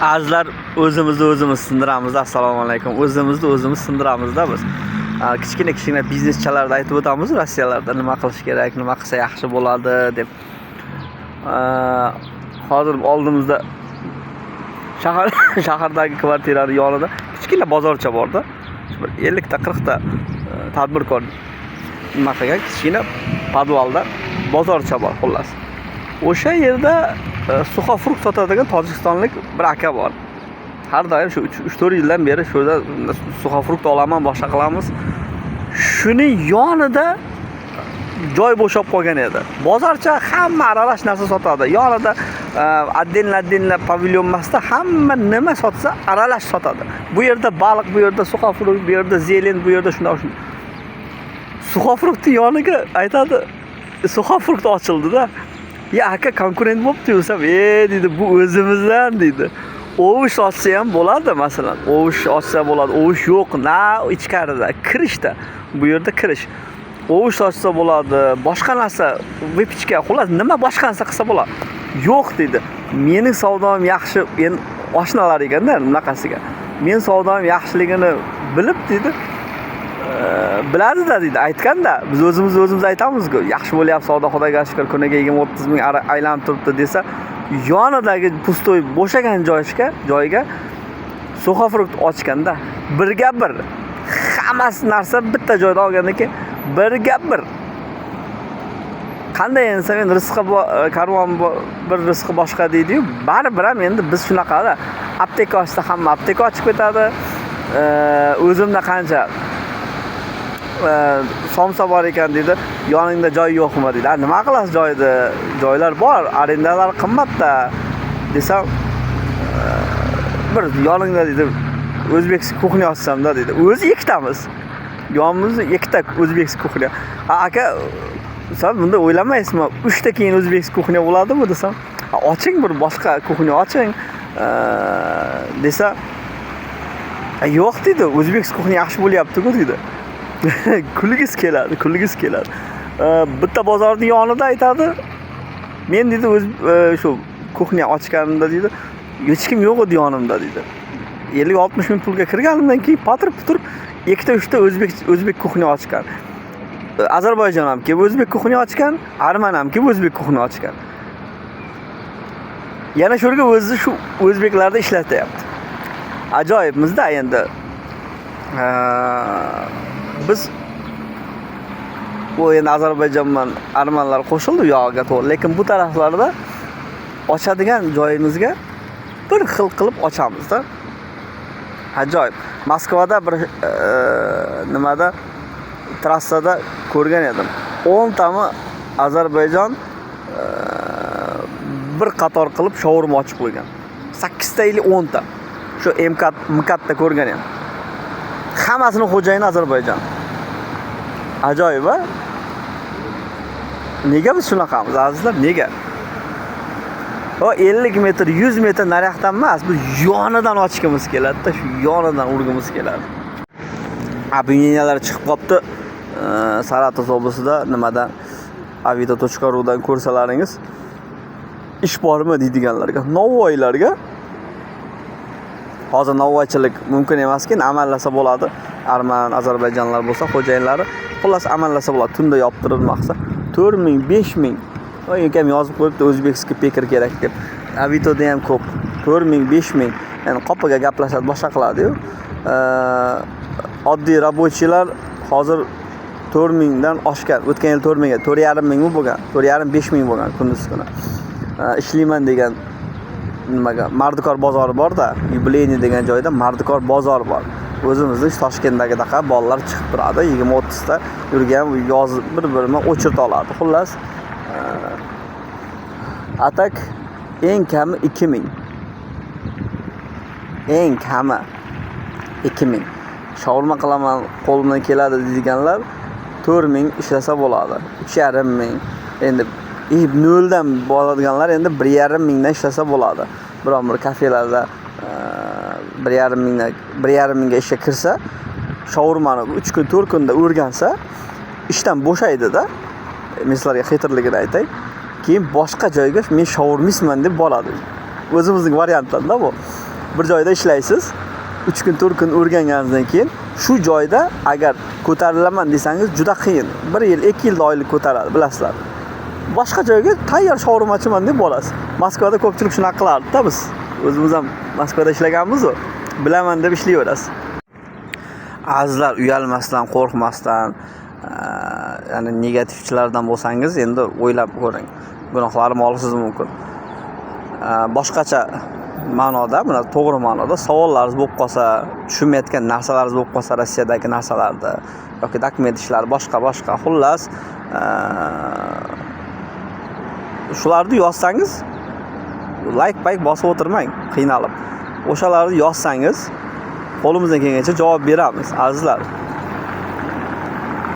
Azizlar, o'zimizni o'zimiz sindiramiz. Assalomu alaykum. O'zimizni o'zimiz sindiramizda biz. Kichkina kichkina bizneschalarda aytib o'tamiz, Rossiyalarda nima qilish kerak, nima qilsa yaxshi bo'ladi deb. Hozir oldimizda shahardagi kvartirani yonida kichkina bozorcha borda. Bir 50 ta 40 ta tadbirkor nima qilgan, kichkina podvalda bozorcha bor xullas. O'sha yerda сухофрукт sotadigan tojikistonlik bir aka bor. Har doim shu 3-4 yildan beri shu yerda сухофрукт olaman, boshqa qilamiz. Shuning yonida joy bo'shab qolgan edi. Bozorcha hamma aralash narsa sotadi. Yonida отдельно отдельно pavilyon emasda, hamma nima sotsa aralash sotadi. Bu yerda baliq, bu yerda сухофрукт, bu yerda зелень, bu yerda shundoq shundoq. Сухофрукт ni yoniga aytadi, сухофрукт ochildi-da. "Ya aka, konkurent bo'libdi" desam, "E," deydi, "bu o'zimizdan", deydi. Ovush ochsa ham bo'ladi masalan. Ovush ochsa bo'ladi. Ovush yo'q, na ichkarida, kirishda. Bu yerda kirish. Ovush ochsa bo'ladi, boshqa narsa, выпечка, xullas nima boshqa narsa qilsa bo'ladi. "Yo'q", deydi. "Mening savdom yaxshi, endi oshnalar ekanda bunaqasiga. Men savdom yaxshiligini bilib", deydi. "Biladida", deydi, aytganda biz o'zimiz o'zimiz aytamiz-ku, "Yaxshi bo'lyapti savdo, Xudoga shukr, kuniga 20-30 ming aylanib turibdi" desa, yonidagi пустой bo'shagan joyga сухофрукт ochganda birga bir hammasi narsa bitta joyda olgandan keyin birga bir qanday desam, endi rizqi karvon bir, rizqi boshqa deydi-yu, baribir ham endi biz shunaqada apteka ochsa hamma apteka ochib ketadi. O'zimda qancha somsa bor ekan deydi, "Yoningda joy yo'qmi?" deydi. "A, nima qilasiz joyni? Joylar bor, arendalar qimmatda" desam, "Bir yoningda", deydi, "узбекский кухня ochsamda", deydi. O'zi ikkitamiz. Yonimizda ikkita узбекский кухня. "Ha, aka, san bunda o'ylamaysizmi? Uchta keyin узбекский кухня bo'ladimi?" desam, "Ha, oching, bir boshqa кухня oching", desa, "Yo'q", deydi, "узбекский кухня yaxshi bo'lyapti-ku", deydi. Kulgisi keladi, kulgisi keladi. Bitta bozorni yonida aytadi, "Men", deydi, "o'z shu кухня ochganimda", deydi, "hech kim yo'q edi yonimda", deydi. 50-60 ming pulga kirganimdan keyin patir putur ikkita uchta o'zbek кухня ochgan. Ozarbayjon ham kelib o'zbek кухня ochgan, arman ham kelib o'zbek кухня ochgan. Yana shu yerga o'zi shu o'zbeklarni ishlatyapti. Ajoyibmizda endi. Biz bu endi Ozarbayjon bilan armanlar qo'shildi u yog'iga to'g'ri, lekin bu taraflarda ochadigan joyimizga bir xil qilib ochamizda. Ajoyib. Moskvada bir nimada, trassada ko'rgan edim. 10 tami Ozarbayjon bir qator qilib shaurma ochib qo'ygan. 8 ta или 10 ta. Shu MKAD MKADda ko'rgan edim. Hammasini xo'jayini Ozarbayjon. Ajoyib, a? Nega biz shunaqamiz, azizlar? Nega? O 50 metr, 100 metr nariyoqdan emas, biz yonidan ochgimiz keladi-da, shu yonidan urgimiz keladi. Объявления lar chiqib qolibdi. Saratov oblastida nimadan, avito.rudan ko'rsalaringiz, ish bormi deydiganlarga, novvoylarga. Hozir novvoychilik mumkin emaski, amallasa bo'ladi. Arman, ozarbayjonlar bo'lsa xo'jayinlari, xullas amallasa bo'ladi. Tunda yoptirib nima qilsa 4 ming, 5 ming. Voy, ukam yozib qo'yibdi, узбекский пекарь kerak deb. Avitoda ham ko'p. 4 ming, 5 ming. Ya'ni qopaga gaplashadi, boshqa qiladi-yu. Oddiy рабочий lar hozir 4 mingdan oshgan. O'tgan yil 4 mingga, 4,5 mingmi bo'lgan? 4,5 5 ming bo'lgan kunduz kuni. Ishlayman degan nimaga Mardikor bozori bor-da, Yubileyniy degan joyda Mardikor bozori bor. O'zimizni Toshkentdagidaqa bolalar chiqib turadi, 20-30 ta yurgan, yozib bir-birini o'chirta oladi. Xullas, а так eng kami 2000. Eng kami 2000. Shaurma qilaman, qo'limdan keladi deydiganlar 4000 ishlasa bo'ladi. 3,5 ming. Endi noldan boradiganlar endi 1,5 mingdan ishlasa bo'ladi. Biron bir kafelarda 1,5 mingdan, 1,5 mingga ishga kirsa, shaurmani 3 kun, 4 kunda o'rgansa, ishdan bo'shaydi-da. Men sizlarga хитр ligini aytay. Keyin boshqa joyga "Men shaurmistman" deb boradi. O'zimizning variantdan-da bu. Bir joyda ishlaysiz, 3 kun, 4 kun o'rganganingizdan keyin shu joyda agar ko'tarilaman desangiz, juda qiyin. 1 yil, 2 yilda oylik ko'taradi, bilasizlar. Boshqa joyga tayyor shaurmachiman deb borasiz. Moskvada ko'pchilik shunaqa qilardi-da, biz o'zimiz ham Moskvada ishlaganmiz-u, bilaman deb ishlayverasiz. Azizlar, uyalmasdan, qo'rqmasdan, ya'ni negativchilardan bo'lsangiz, endi o'ylab ko'ring. Gunohlarim olishingiz mumkin. Boshqacha ma'noda, mana to'g'ri ma'noda savollaringiz bo'lib qolsa, tushunmayotgan narsalaringiz bo'lib qolsa, Rossiyadagi narsalarni yoki dokument ishlari, boshqa boshqa, xullas, shularni yozsangiz, layk payk bosib o'tirmang qiynalib. O'shalarni yozsangiz, qo'limizdan kelgancha javob beramiz, azizlar.